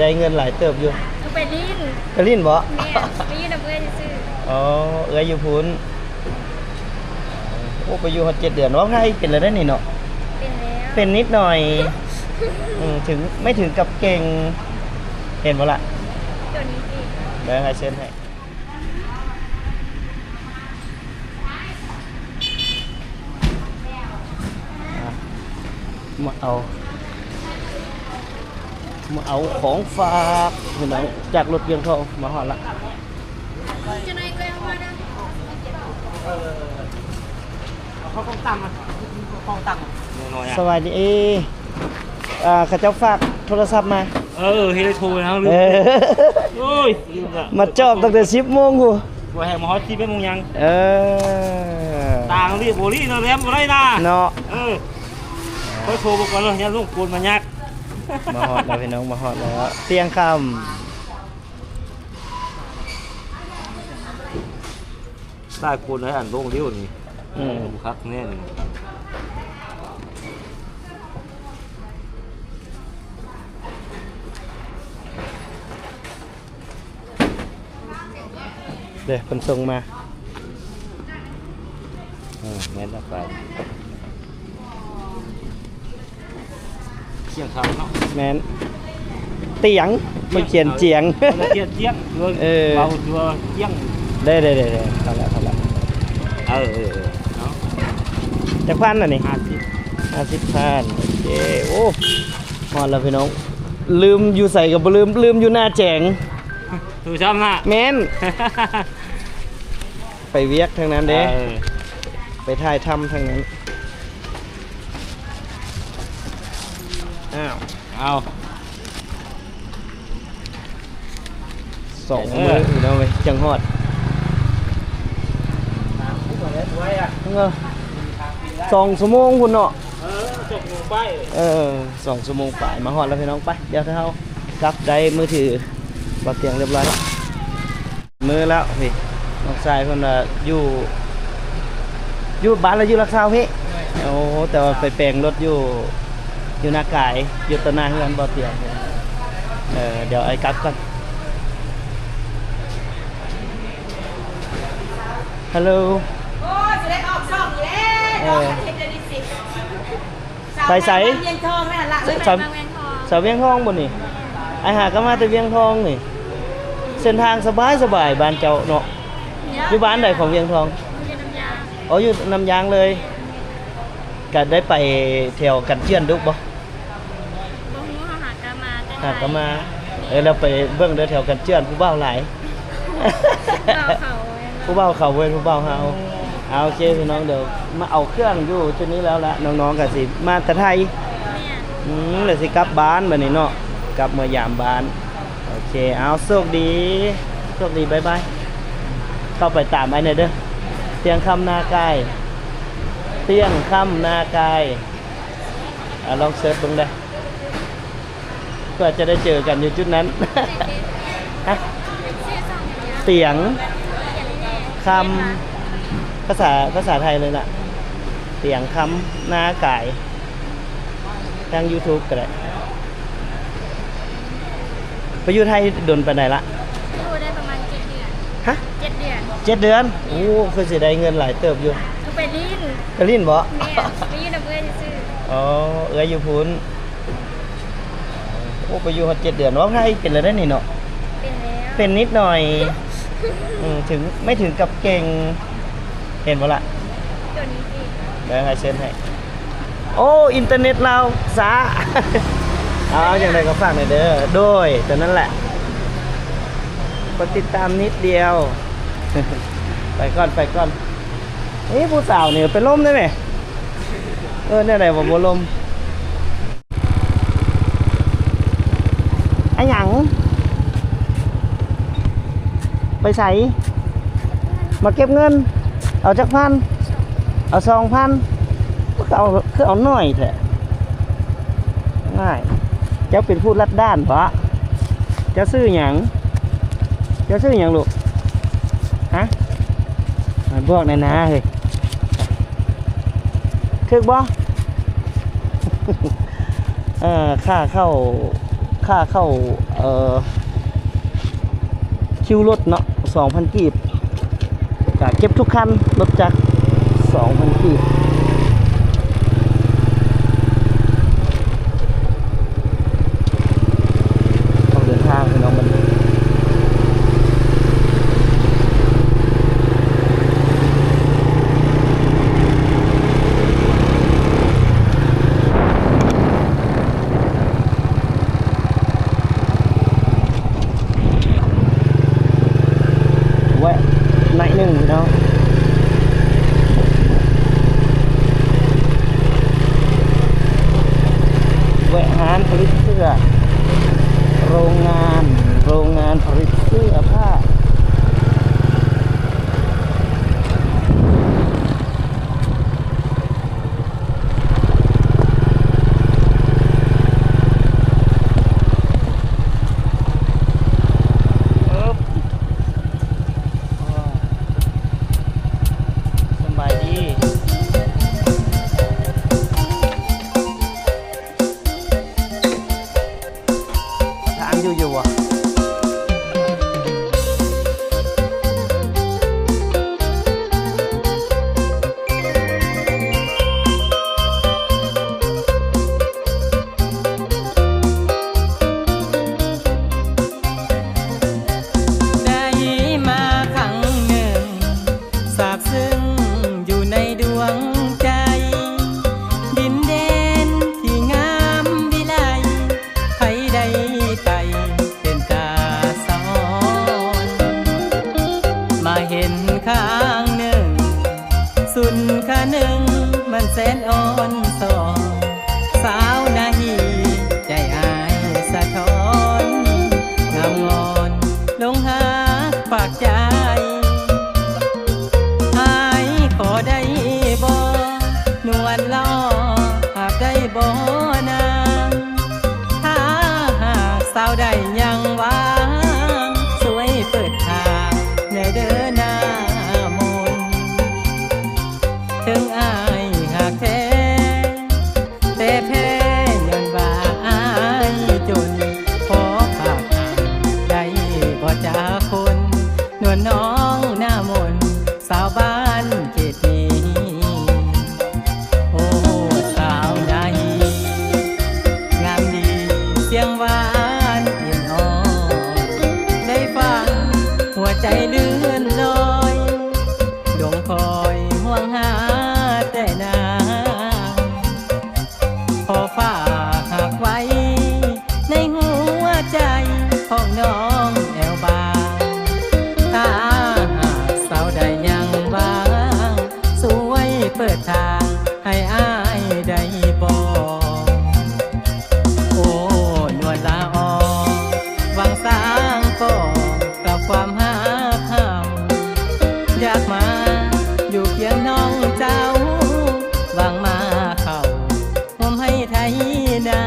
ໄດ້ເງິນຫຼາຍເຕີບຢູ່. ໄປຫຼິ້ນ. ໄປຫຼິ້ນບໍ່? ແມ່ນ ໄປຢູ່ນຳເອື້ອຍຊື່ໆ. ອໍ ເອື້ອຍຢູ່ພຸ້ນ. ໂອ້ ໄປຢູ່ຮອດເຈັດເດືອນ. ເວົ້າໄທເປັນແລ້ວເດ້ນີ້ເນາະ? ເປັນແລ້ວ. ເປັນນິດໜ້ອຍ. ອືມ ເຖິງ ໄມ່ເຖິງກັບເກັ່ງ. ເຫັນບໍ່ລະ? ໂຕນີ້ຕິ. ເບິ່ງ ອ້າຍເຊີນໃຫ້. ມາເອົາ ມາເອົາຂອງຝາກພີ່ນ້ອງ ຈາກລົດວຽງທອງ ມາຮອດລະ. ເອົາເຂົ້າກ່ອງຕັ້ງມາ ເອົາເຂົ້າກ່ອງຕັ້ງມາ. ສະບາຍດີ. ເອີ ເຂົາເຈົ້າຝາກໂທລະສັບມາ. ເອີ ເຮັດໃຫ້ໂທນະ. ເອີ ໂອ້ຍ ມາຈອບຕັ້ງແຕ່ສິບໂມງພຸ້ນ. ບໍ່ແຮ່ງມາຮອດສິບເອັດໂມງຍັງ. ເອີ ຕ່າງລີ້ບໍ່ລີ້ເນາະ ແລມບໍ່ໄດ້ນາເນາະ. ເອີ ຂ້ອຍໂທບໍ່ກ່ອນເນາະ ຢ້ານລົງກົນມາຍາກ. ມາຮອດແລ້ວພີ່ນ້ອງ ມາຮອດແລ້ວ ທ່ຽງຄ່ຳ. ຫຼາຍຄົນໃນອັນລົງເດ້ວນີ້. ອືມ ຄັກແນ່ນີ້. ເດ້ ເພິ່ນສົ່ງມາ. ເອີ ແມ່ນລະໄປ. ສຽງເຂົາເນາະ. ແມ່ນ ຕຽງ ເພິ່ນຂຽນຈຽງ ຂຽນຈຽງ. ເອີ ເວົ້າຕົວຈຽງ. ເດ້ໆໆໆ ເຂົ້າລະ ເຂົ້າລະ. ເອີໆໆ ເນາະ. ຈັກພັນອັນນີ້? ຫ້າສິບ ຫ້າສິບພັນ. ໂອເຄ. ໂອ້ ຮອດແລ້ວພີ່ນ້ອງ. ລືມຢູ່ໃສກໍບໍ່ລືມ ລືມຢູ່ໜ້າແຈງ. ຖືຊ້ຳນະ. ແມ່ນ. ໄປວຽກທາງນັ້ນເດ້. ເອີ ໄປຖ່າຍທຳທາງນັ້ນ. ອ້າວ ເອົາ ສອງ ເອີ ມື້ພີ່ນ້ອງເອີຍ ຈັ່ງຮອດ. ສອງຊົ່ວໂມງພຸ້ນເນາະ. ເອີ ສອງຊົ່ວໂມງປາຍ. ເອີ ສອງຊົ່ວໂມງປາຍ ມາຮອດແລ້ວພີ່ນ້ອງ. ໄປ ດຽວເຮົາກັບ ໄດ້ມືຖືບ່າວຕຽງຮຽບຮ້ອຍແລ້ວ. ມື້ແລ້ວພີ່ ນ້ອງຊາຍເພິ່ນວ່າຢູ່ ຢູ່ບ້ານລະຢູ່ຫຼັກຊາວພີ້. ໂອ້ ແຕ່ວ່າໄປແປງລົດຢູ່ ຢູ່ນາກາຍ ຢູ່ຕໍ່ໜ້າເຮືອນບ່າວຕຽງ. ເອີ ດຽວອ້າຍກັບກ່ອນ. ຮັລໂຫຼ. ໂອ້ ຊິໄດ້ອອກຊ່ອງອີກແລ້ວເນາະ. ເອີ ເຮັດໄດ້ຊິ. ໄປໃສ? ວຽງທອງນັ້ນລະ. ສາວ ສາວວຽງທອງບໍ່ນີ້? ອ້າຍຫາກໍມາແຕ່ວຽງທອງນີ້. ເສັ້ນທາງສະບາຍໆ ບ້ານເຈົ້າເນາະ. ຢູ່ບ້ານໃດຂອງວຽງທອງ? ຢູ່ນ້ຳຍາງ. ອໍ ຢູ່ນ້ຳຍາງເລີຍ. ກໍໄດ້ໄປແຖວກັນເຈື່ອນດຸບໍ່? ບໍ່ຮູ້ ຫາກໍມາແຕ່ ຫາກໍມາ. ເອີ ແລ້ວໄປເບິ່ງເດີ ແຖວກັນເຈື່ອນຜູ້ບ່າວຫຼາຍ. ຜູ້ບ່າວເຂົາ ຜູ້ບ່າວເຂົາເວີ້ນ ຜູ້ບ່າວເຮົາ. ເອົາ ໂອເຄພີ່ນ້ອງ ດຽວມາເອົາເຄື່ອງຢູ່ຈຸດນີ້ແລ້ວລະ ນ້ອງໆກໍຊິມາແຕ່ໄທ. ແມ່ນ. ອືມ ແລ້ວຊິກັບບ້ານບັດນີ້ເນາະ ກັບເມືອຢາມບ້ານ. ໂອເຄ ເອົາ ໂຊກດີ ໂຊກດີ ບາຍບາຍ. ເຂົ້າໄປຕາມໄອ້ແດ່ເດີ ຕຽງຄຳນາກາຍ ຕຽງຄຳນາກາຍ. ອາ ລອງເສີດເບິ່ງເດີ ເພື່ອຈະໄດ້ເຈີກັນຢູ່ຈຸດນັ້ນ. ຮະ? ຕຽງຄຳ ພາສາ ພາສາໄທເລີຍລະ ຕຽງຄຳນາກາຍ. ທາງຢູທູບກໍໄດ້. ໄປຢູ່ໄທດົນປານໃດລະ? ຢູ່ໄດ້ປະມານເຈັດເດືອນ. ຮະ? ເຈັດເດືອນ. ເຈັດເດືອນ? ແມ່ນ. ໂອ້ ຄືຊິໄດ້ເງິນຫຼາຍເຕີບຢູ່. ໄປຫຼິ້ນ. ໄປຫຼິ້ນບໍ່? ແມ່ນ ໄປຢູ່ນຳເອື້ອຍຊື່ໆ. ອໍ ເອື້ອຍຢູ່ພຸ້ນ. ໂອ້ ໄປຢູ່ຮອດເຈັດເດືອນ. ເວົ້າໄທເປັນແລ້ວເດ້ນີ້ເນາະ? ເປັນແລ້ວ. ເປັນນິດໜ້ອຍ. ອືມ ເຖິງ ໄມ່ເຖິງກັບເກັ່ງ. ເຫັນບໍ່ລະ? ໂຕນີ້ຕິ. ເບິ່ງ ອ້າຍເຊີນໃຫ້. ໂອ້ ອິນເຕີເນັດລາວຊ້າ. ເອົາ ຈັ່ງໃດກໍຝາກແດ່ເດີ. ໂດຍ ຕົວນັ້ນແຫຼະ ກົດຕິດຕາມນິດດຽວ. ໄປກ່ອນ ໄປກ່ອນ. ເອີ ຜູ້ສາວນີ້ໄປລົມໄດ້ແມ? ເອີ ແນວໃດວ່າບໍ່ລົມ? ອາຫຍັງ? ໄປໃສ? ມາເກັບເງິນ. ເອົາຈັກພັນ? ເອົາສອງພັນ. ຄືເອົາ ຄືເອົາໜ້ອຍແທ້? ງ່າຍ. ເຈົ້າເປັນຜູ້ລັດດ້ານບໍ? ເຈົ້າຊື່ຫຍັງ? ເຈົ້າຊື່ຫຍັງລູກ? ຮະ? ບອກແດ່ນາເຮີ້ຍ. ຖືກບໍ່? ເອີ ຄ່າເຂົ້າ ຄ່າເຂົ້າ ເອີ ຄິວລົດເນາະ ສອງພັນກີບ ກະເກັບທຸກຄັນ ລົດຈັກ ສອງພັນກີບ. ອອກເດີນທາງພີ່ນ້ອງ ບັດນີ້ ແວະໜ້ອຍໜຶ່ງເນາະ ແວະຮ້ານຜະລິດເສື້ອ ໂຮງງານ ໂຮງງານຜະລິດເສື້ອຜ້າ. ສະບາຍດີ ຖາມຢູ່ ຢູ່ບໍ່? ໄດ້ມາຄັ້ງໜຶ່ງ ຊາບຊຶ້ງຢູ່ໃນດວງໃຈ ດິນແດນທີ່ງາມວິໄລ ໃຜໄດ້ໄປເປັນຕາສະອອນ ມາເຫັນຄັ້ງໜຶ່ງ ສຸນຄະນຶງມັນແສນອ່ອນຊອນ ສາວນາຮີໃຈອ້າຍສະທ້ອນ ງາມງອນຫຼົງຮັກປາກໃຈ ອ້າຍຂໍໄດ້ບໍ່ ນວນຫຼໍ່ ຮັບໄດ້ບໍ່ນາງ ຖ້າຫາກສາວໃດຍັງຫວັງ ຊ່ວຍເປີດທາງແດ່ເດີນາມົນ ເຖິງອ້າຍຮັກແທ້ ແຕ່ແພ້ຍ້ອນວ່າອ້າຍຈົນ ຂໍຝາກອ້າຍໄດ້ບໍ່ຈັກຄົນ ນວນນ້ອງນາມົນ ສາວບ້ານເຂດນີ້ ໂອ້ ສາວນາຮີ ງາມດີ ສຽງຫວານເອັນອ່ອນ ໄດ້ຟັງຫົວໃຈເລື່ອນລອຍ ດົງຄອຍຫ່ວງຫາແຕ່ນາງ ຂໍຝາກຮັກໄວ້ ໃນຫົວໃຈຂອງນ້ອງແອວບາງ ຖ້າຫາກສາວໃດຍັງຫວັງ ຊ່ວຍເປີດທາງໃຫ້ອ້າຍໄດ້ບໍ່? ໂອ້ ນວນລາອອ ຫວັງສ້າງກໍກັບຄວາມຮັກເຮົາ ຢາກມາຢູ່ຄຽງນ້ອງເຈົ້າ ຫວັງມາເຂົ້າ ຮ່ວມໄຮ່ໄຖນາ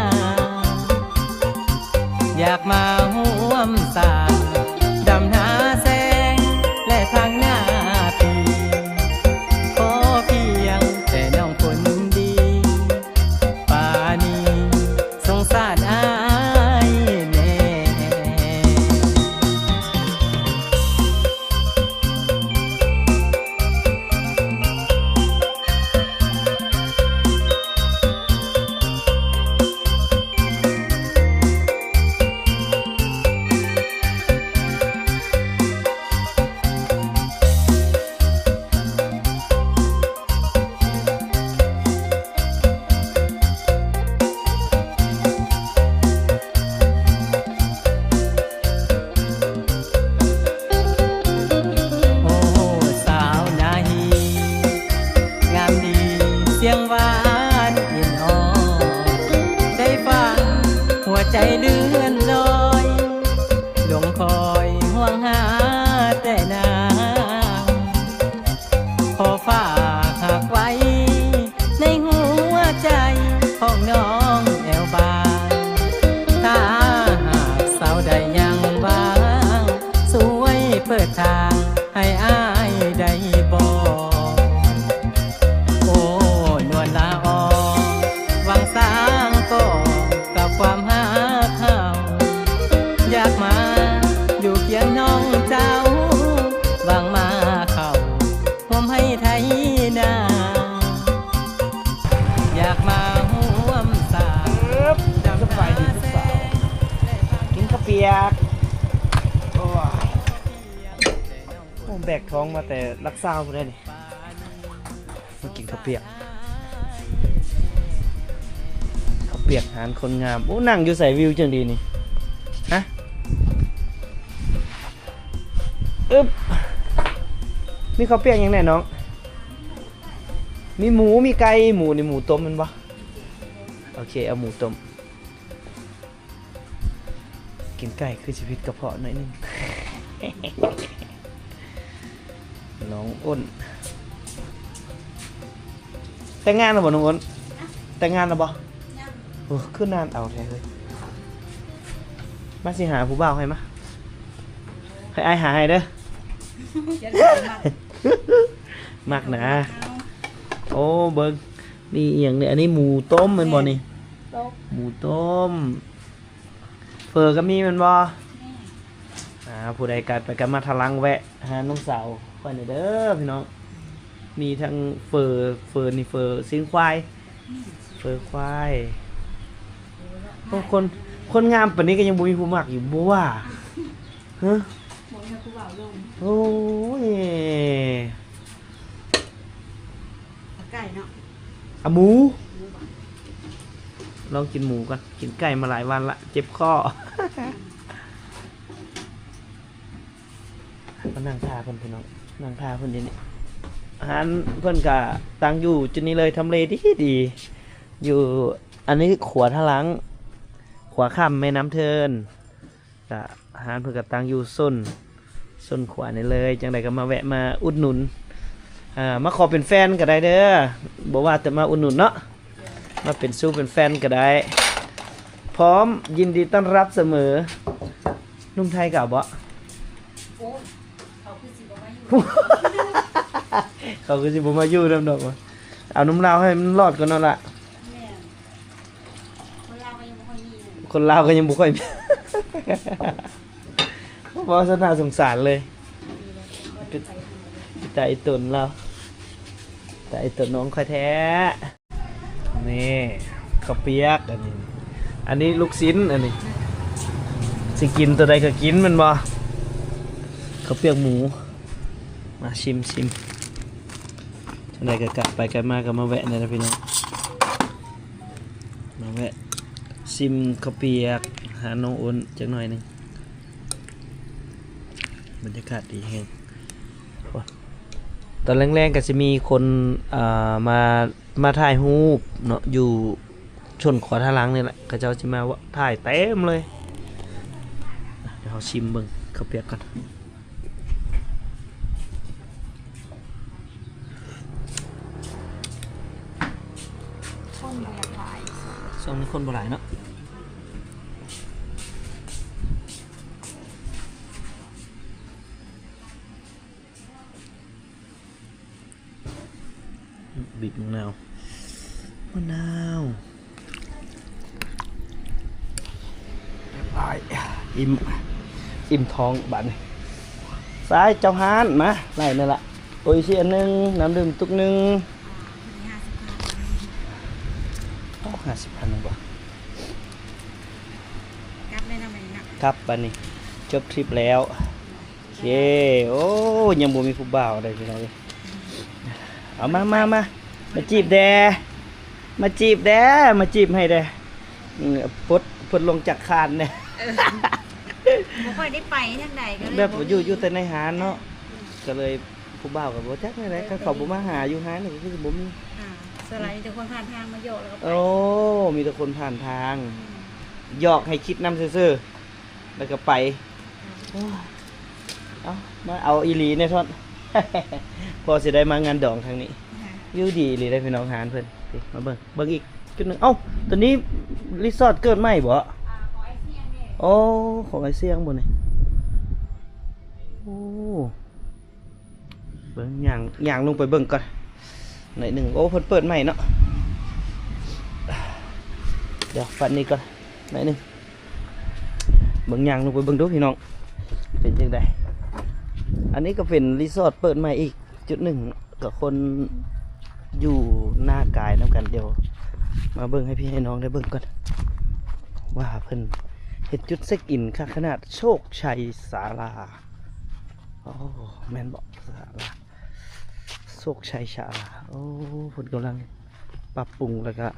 ຢາກມາຮ່ວມສ້າງ ດຳນາແຊງ ແລະຖາງນາປີ ຂໍພຽງແຕ່ນ້ອງຄົນດີ ປານີສົງສານອ້າຍແດ່. ຢາກມາຢູ່ຄຽງນ້ອງເຈົ້າ ຫວັງມາເຂົ້າຮ່ວມໄຮ່ໄຖນາ ຢາກມາຮ່ວມສາງ ເອີບ ສະບາຍດີຜູ້ສາວ ກິນເຂົ້າປຽກ ໂອ້ຍ ໂອ້ ແບກທ້ອງມາແຕ່ຫຼັກຊາວພຸ້ນເດ້ນີ້. ມາກິນເຂົ້າປຽກ ເຂົ້າປຽກຮ້ານຄົນງາມ. ໂອ້ ນັ່ງຢູ່ໃສ? ວິວຈັ່ງດີນີ້ ຮະ? ອຶບ ມີເຂົ້າປຽກຫຍັງແດ່ນ້ອງ? ມີໝູ ມີໄກ່. ໝູນີ້ໝູຕົ້ມແມ່ນບໍ່? ໂອເຄ ເອົາໝູຕົ້ມ. ກິນໄກ່ຄືຊິຜິດກະເພາະໜ້ອຍໜຶ່ງ. ນ້ອງອ້ນ ແຕ່ງງານແລ້ວບໍ່ນ້ອງອ້ນ? ແຕ່ງງານແລ້ວບໍ່? ຍັງ. ໂອ້ ຄືນານເອົາແທ້ເຮີ້ຍ. ມາຊິຫາຜູ້ບ່າວໃຫ້ມາ ໃຫ້ອ້າຍຫາໃຫ້ເດີ. ຢາກໄດ້ໝາກ ມັກນະ. ເອົາ ໂອ້ ເບິ່ງ ນີ້ອີ່ຫຍັງນີ້? ອັນນີ້ໝູຕົ້ມແມ່ນບໍ່ນີ້? ແມ່ນ ໝູຕົ້ມ. ເຝີກໍມີແມ່ນບໍ່? ມີ. ອ່າ ຜູ້ໃດກະໄປກະມາທາງຫຼັງ ແວະຫານ້ອງສາວຂ້ອຍແດ່ເດີພີ່ນ້ອງ. ມີທັງເຝີ ເຝີນີ້ເຝີຊີ້ນຄວາຍ ເຝີຄວາຍ. ໂອ້ ຄົນ ຄົນງາມປານນີ້ກໍຍັງບໍ່ມີຜູ້ມັກຢູ່ບໍ່ວ່າ? ຮະ? ບໍ່ມີຜູ້ບ່າວລົງ. ໂອ້ຍ ເອົາໄກ່ເນາະ ເອົາໝູ ລອງກິນໝູກ່ອນ. ກິນໄກ່ມາຫຼາຍວັນລະ ເຈັບຄໍ. ມານັ່ງຖ້າເພິ່ນພີ່ນ້ອງ ນັ່ງຖ້າເພິ່ນຢູ່ນີ້. ຮ້ານເພິ່ນກະຕັ້ງຢູ່ຈຸດນີ້ເລີຍ ທຳເລດີໆ ຢູ່ ອັນນີ້ຂົວທາງຫຼັງ ຂົວຂ້າມແມ່ນ້ຳເທີນ. ກະຮ້ານເພິ່ນກະຕັ້ງຢູ່ໂຊນ ໂຊນຂວານີ້ເລີຍ. ຈັ່ງໃດກໍມາແວະມາອຸດໜູນ ອ່າ ມາຂໍເປັນແຟນກໍໄດ້ເດີ ບໍ່ວ່າແຕ່ມາອຸດໜູນເນາະ ມາເປັນຊູເປັນແຟນກໍໄດ້ ພ້ອມຍິນດີຕ້ອນຮັບສະເໝີ. ໜຸ່ມໄທກໍເອົາບໍ່? ໂອ້ຍ ເຂົາຄືຊິບໍ່ມາຢູ່ ເຂົາຄືຊິບໍ່ມາຢູ່ນຳດອກ. ເອົາໜຸ່ມລາວໃຫ້ມັນລອດກ່ອນເນາະລະ. ແມ່ນ. ຄົນລາວກໍຍັງບໍ່ຄ່ອຍມີເລີຍ ຄົນລາວກໍຍັງບໍ່ຄ່ອຍມີ. ເວົ້າຊະໜ້າສົງສານເລີຍ. ເປັນຕາອີ່ຕົນລາວ ຕາອີ່ຕົນນ້ອງຂ້ອຍແທ້. ນີ້ເຂົ້າປຽກ ອັນນີ້ ອັນນີ້ລູກຊິ້ນ ອັນນີ້ ຊິກິນຕົວໃດກໍກິນແມ່ນບໍ່? ເຂົ້າປຽກໝູ. ມາຊິມ ຊິມ. ຈັ່ງໃດກໍໄກໄປໄກມາກໍມາແວະແດ່ນະພີ່ນ້ອງ ມາແວະຊິມເຂົ້າປຽກຫານ້ອງໂອນຈັກໜ້ອຍໜຶ່ງ. ບັນຍາກາດດີແຮງ. ຕອນແລງໆກໍຊິມີຄົນ ເອີ ມາ ມາຖ່າຍຮູບເນາະ ຢູ່ຊົນຂົວທາງຫຼັງນີ້ແຫຼະ ເຂົາເຈົ້າຊິມາຖ່າຍເຕັມເລີຍ. ດຽວເຮົາຊິມເບິ່ງເຂົ້າປຽກກ່ອນ. ຄົນບໍ່ຢາກຫຼາຍ ຊ່ວງນີ້ຄົນບໍ່ຫຼາຍເນາະ. ບີບມະນາວ ມະນາວ. ຮຽບຮ້ອຍ ອີ່ມ ອີ່ມທ້ອງບາດນີ້. ຊາຍເຈົ້າຮ້ານ ມາ ໄລ່ນັ້ນລະ. ໂອອິຊິອັນໜຶ່ງ ນ້ຳດື່ມຕຸກໜຶ່ງ. ໂອ້ ຫ້າສິບພັນ ບໍ່? ກັບເລີຍນະ ບາດນີ້ນະ. ກັບບາດນີ້ ຈົບທຣິບແລ້ວ. ເຄ ໂອ້ ຍັງບໍ່ມີຜູ້ບ່າວໃດພີ່ນ້ອງເອີຍ. ເອົາມາ ມາ ມາ ມາຈີບແດ່ ມາຈີບແດ່ ມາຈີບໃຫ້ແດ່. ອືມ ປົດເພິ່ນລົງຈາກຄານແດ່. ເອີ ບໍ່ຄ່ອຍໄດ້ໄປທາງໃດ ກໍເລີຍ ແບບ ບໍ່ມີ ຢູ່ ຢູ່ແຕ່ໃນຮ້ານເນາະ. ອືມ ກໍເລີຍ ຜູ້ບ່າວກໍບໍ່ຈັກແນວໃດ ເອີ ຄັນເຂົາບໍ່ມາຫາຢູ່ຮ້ານນີ້ກໍຄືຊິບໍ່ມີ. ອ່າ ສ່ວນຫຼາຍມີແຕ່ຄົນຜ່ານທາງມາຢອກແລ້ວກໍໄປ. ໂອ້ ມີແຕ່ຄົນຜ່ານທາງ ອືມ ຢອກໃຫ້ຄິດນຳຊື່ໆ. ແລ້ວກໍໄປ. ໂອ້ຍ ເອົາ ມາເອົາອີ່ຫຼີແດ່ທ່ອນ ພໍຊິໄດ້ມາງານດອງທາງນີ້. ວິວດີອີ່ຫຼີເດ້ພີ່ນ້ອງ ຮ້ານເພິ່ນ. ນີ້ ມາເບິ່ງ ເບິ່ງອີກຈຸດໜຶ່ງ. ເອົ້າ ຕົວນີ້ຣີສອດເກີດໃໝ່ບໍ່? ອ່າ ຂອງອ້າຍຊຽງເດ້. ໂອ້ ຂອງອ້າຍຊຽງບໍ່ນີ້? ໂອ້ ເບິ່ງ ຍ່າງ ຍ່າງລົງໄປເບິ່ງກ່ອນໜ້ອຍໜຶ່ງ. ໂອ້ ເພິ່ນເປີດໃໝ່ເນາະ. ດຽວຟັດນີ້ກ່ອນໜ້ອຍໜຶ່ງ. ເບິ່ງ ຍ່າງລົງໄປເບິ່ງດູພີ່ນ້ອງ ເປັນຈັ່ງໃດ. ອັນນີ້ກໍເປັນຣີສອດເປີດໃໝ່ອີກຈຸດໜຶ່ງ ກໍຄົນຢູ່ໜ້າກາຍນຳກັນ. ດຽວມາເບິ່ງໃຫ້ພີ່ໃຫ້ນ້ອງໄດ້ເບິ່ງກ່ອນ ວ່າເພິ່ນເຮັດຈຸດເຊັກອິນຄັກຂະໜາດ. ໂຊກໄຊສາລາ ໂອ້ ແມ່ນບໍ່? ສາລາ ໂຊກໄຊສາລາ. ໂອ້ ເພິ່ນກຳລັງປັບປຸງ ແລ້ວກະ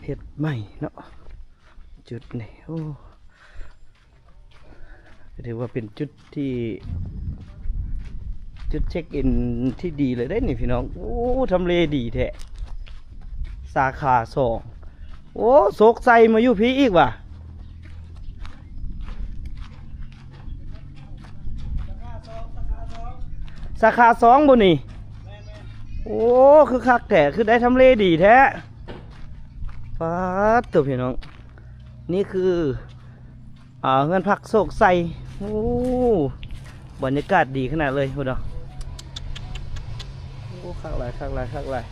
ເຮັດໃໝ່ເນາະ ຈຸດນີ້. ໂອ້ ກໍຖືວ່າເປັນຈຸດທີ່ ຈຸດເຊັກອິນທີ່ດີເລີຍເດ້ນີ້ພີ່ນ້ອງ. ໂອ້ ທຳເລດີແທ້ ສາຂາສອງ. ໂອ້ ໂຊກໄຊມາຢູ່ພີ້ອີກຫວາ? ສາຂາສອງບໍ່ນີ້? ໂອ້ ຄືຄັກແທ້ ຄືໄດ້ທຳເລດີແທ້. ປາດໂທ້ ພີ່ນ້ອງ ນີ້ຄື ອ່າ ເຮືອນພັກໂຊກໄຊ. ໂອ້ ບັນຍາກາດດີຂະໜາດເລີຍພຸ້ນເນາະ. ໂອ້ ຄັກຫຼາຍ ຄັກຫຼາຍ ຄັກຫຼາຍ.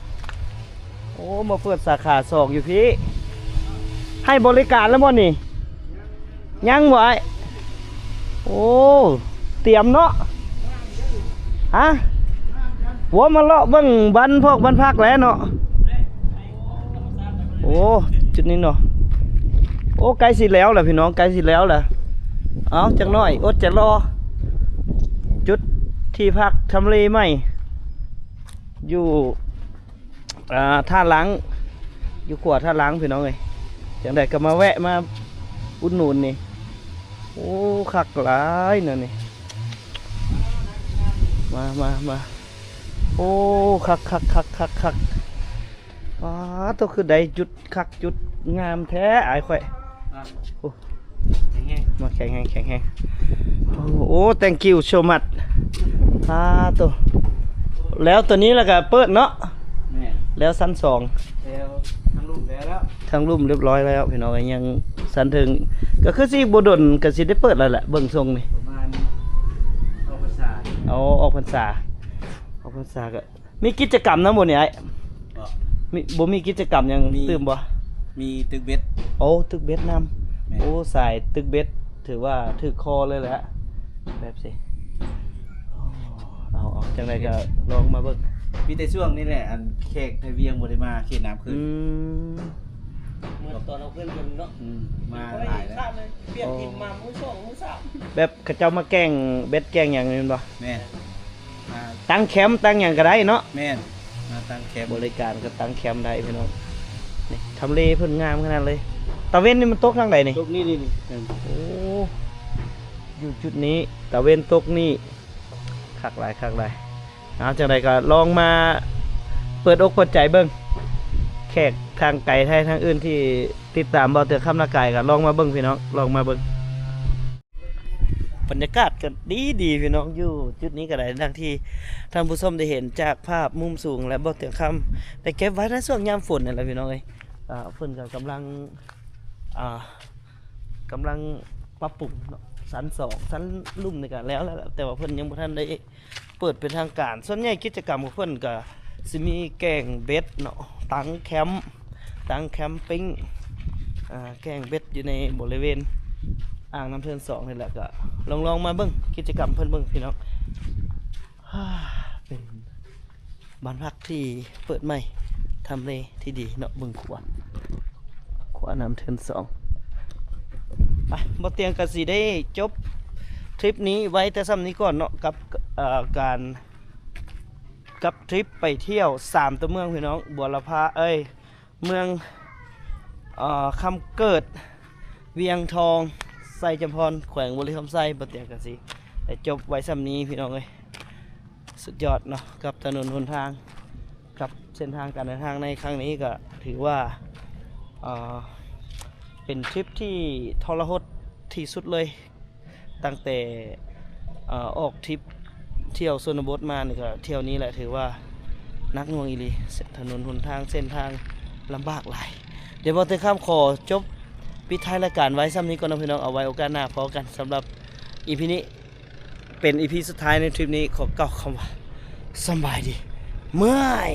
ໂອ້ ມາເປີດສາຂາສອງຢູ່ພີ້ ໃຫ້ບໍລິການແລ້ວບໍ່ນີ້? ຍັງບໍ່ອ້າຍ? ໂອ້ ຕຽມເນາະ. ຮະ? ໂອ້ ມາເລາະເບິ່ງບ້ານພອກບ້ານພັກແລ້ວເນາະ. ໂອ້ ຈຸດນີ້ເນາະ. ໂອ້ ໃກ້ຊິແລ້ວແລ້ວພີ່ນ້ອງ ໃກ້ຊິແລ້ວແລ້ວ. ເອົາ ຈັກໜ້ອຍ ອົດໃຈລໍ. ຈຸດທີ່ພັກທຳເລໃໝ່ ຢູ່ ອ່າ ທ່າລ້າງ ຢູ່ຂົວທ່າລ້າງພີ່ນ້ອງເອີຍ. ຈັ່ງໃດກໍມາແວະມາອຸດໜູນນີ້. ໂອ້ ຄັກຫຼາຍແນວນີ້. ມາ ມາ ມາ. ໂອ້ ຄັກໆໆໆໆ. ປາດໂທ້ ຄືໄດ້ຈຸດຄັກຈຸດງາມແທ້ອ້າຍຂ້ອຍ. ໂອ້ ແຂງແຮງ ມາແຂງແຮງ ແຂງແຮງ. ໂອ້ thank you so much. ປາດໂທ້ ແລ້ວໂຕນີ້ແລ້ວກໍເປີດເນາະ. ແມ່ນ ແລ້ວຊັ້ນສອງ ແລ້ວທາງລຸ່ມແລ້ວ ແລ້ວທາງລຸ່ມຮຽບຮ້ອຍແລ້ວພີ່ນ້ອງ. ຍັງຊັ້ນເທິງ ກໍຄືຊິອີກບໍ່ດົນກໍຊິໄດ້ເປີດແລ້ວແຫຼະ ເບິ່ງຊົງນີ້. ປະມານອອກພັນສາ ເອົາ ອອກພັນສາ ອອກພັນສາກໍ ມີກິດຈະກຳນຳບໍ່ນີ້ອ້າຍ? ບໍ່ ມີ ບໍ່ມີກິດຈະກຳຫຍັງຕື່ມບໍ່? ມີຕຶກເບັດ. ໂອ້ ຕຶກເບັດນຳ. ແມ່ນ ໂອ້ ສາຍຕຶກເບັດຖືວ່າຖືກຄໍເລີຍແຫຼະ ແບບຊີ້. ເອົາ ເອົາ ຈັ່ງໃດກໍລອງມາເບິ່ງ. ມີແຕ່ຊ່ວງນີ້ແຫຼະ ອັນແຂກໄທວຽງບໍ່ໄດ້ມາເຂດນ້ຳຂຶ້ນ. ອືມ ເມື່ອຕອນເຮົາຂຶ້ນເພິ່ນເນາະ. ອືມ ມາຫຼາຍແລ້ວ ປ່ຽນທີມມາມື້ສອງມື້ສາມ ແບບເຂົາເຈົ້າມາແກ່ງເບັດແກ່ງຫຍັງນີ້ແມ່ນບໍ່? ແມ່ນ ມາຕັ້ງແຄມຕັ້ງຫຍັງກໍໄດ້ເນາະ. ແມ່ນ ມາຕັ້ງແຄມ ບໍລິການກໍຕັ້ງແຄມໄດ້ພີ່ນ້ອງ. ນີ້ ທຳເລເພິ່ນງາມຂະໜາດເລີຍ. ຕາເວັນນີ້ມັນຕົກທາງໃດນີ້? ຕົກນີ້ ນີ້ ນີ້. ໂອ້ ຢູ່ຈຸດນີ້ ຕາເວັນຕົກນີ້ ຄັກຫຼາຍ ຄັກຫຼາຍ. ເອົາ ຈັ່ງໃດກໍລອງມາເປີດອົກເປີດໃຈເບິ່ງ ແຂກທາງໄກໄທທາງອື່ນທີ່ຕິດຕາມເບົາເຕືອງຄຳນາກາຍ ກໍລອງມາເບິ່ງພີ່ນ້ອງ ລອງມາເບິ່ງ. ບັນຍາກາດກໍດີໆ ພີ່ນ້ອງ ຢູ່ຈຸດນີ້ກໍໄດ້ ດັ່ງທີ່ທ່ານຜູ້ຊົມໄດ້ເຫັນຈາກພາບມຸມສູງ ແລະ ເບົາເຕືອງຄຳໄດ້ເກັບໄວ້ໃນຊ່ວງຍາມຝົນນັ້ນແຫຼະ ພີ່ນ້ອງເອີຍ. ອ່າ ເພິ່ນກໍກຳລັງ ອ່າ ກຳລັງປັບປຸງເນາະ ຊັ້ນສອງ ຊັ້ນລຸ່ມນີ້ກໍແລ້ວແລ້ວ ແຕ່ວ່າເພິ່ນຍັງບໍ່ທັນໄດ້ ເປີດເປັນທາງການ. ສ່ວນໃຫຍ່ກິດຈະກຳຂອງເພິ່ນກໍຊິມີແກ່ງເບັດເນາະ ຕັ້ງແຄມ ຕັ້ງແຄມປິງ ອ່າ ແກ່ງເບັດຢູ່ໃນບໍລິເວນອ່າງນ້ຳເທີນສອງນີ້ແຫຼະ. ກໍລອງໆມາເບິ່ງກິດຈະກຳເພິ່ນເບິ່ງພີ່ນ້ອງ. ເປັນ ບ້ານພັກທີ່ເປີດໃໝ່ ທຳເລທີ່ດີເນາະ. ເບິ່ງຂົວ ຂົວນ້ຳເທີນສອງ. ໄປ ບໍ່ຕຽງກໍຊິໄດ້ຈົບທຣິບນີ້ໄວ້ແຕ່ສ່ຳນີ້ກ່ອນເນາະ ກັບ ເອີ ການ ກັບທຣິບໄປທ່ຽວສາມຕົວເມືອງ ພີ່ນ້ອງ ບົວລະພາ ເອີຍ ເມືອງ ເອີ ຄຳເກີດ ວຽງທອງ ໄຊຈຳພອນ ແຂວງບໍລິຄຳໄຊ. ບໍ່ຕຽງກໍຊິໄດ້ຈົບໄວ້ສ່ຳນີ້ ພີ່ນ້ອງເອີຍ. ສຸດຍອດເນາະ ກັບຖະໜົນຫົນທາງ ກັບເສັ້ນທາງການເດີນທາງໃນຄັ້ງນີ້ ກໍຖືວ່າ ເອີ ເປັນທຣິບທີ່ທໍລະຫົດທີ່ສຸດເລີຍ. ຕັ້ງແຕ່ ເອີ ອອກທຣິບທ່ຽວຊົນນະບົດມານີ້ ກໍທ່ຽວນີ້ແຫຼະ ຖືວ່າໜັກໜ່ວງອີ່ຫຼີ. ຖະໜົນຫົນທາງ ເສັ້ນທາງລຳບາກຫຼາຍ. ດຽວເບົາເຕີຄຳຂໍຈົບປິດທ້າຍລາຍການໄວ້ສ່ຳນີ້ກ່ອນເນາະ ພີ່ນ້ອງ. ເອົາໄວ້ໂອກາດໜ້າພໍ້ກັນ. ສຳລັບອີພີນີ້ ເປັນອີພີສຸດທ້າຍໃນທຣິບນີ້ ຂໍກ່າວຄຳວ່າ ສຳບາຍດີ ເມື່ອຍ.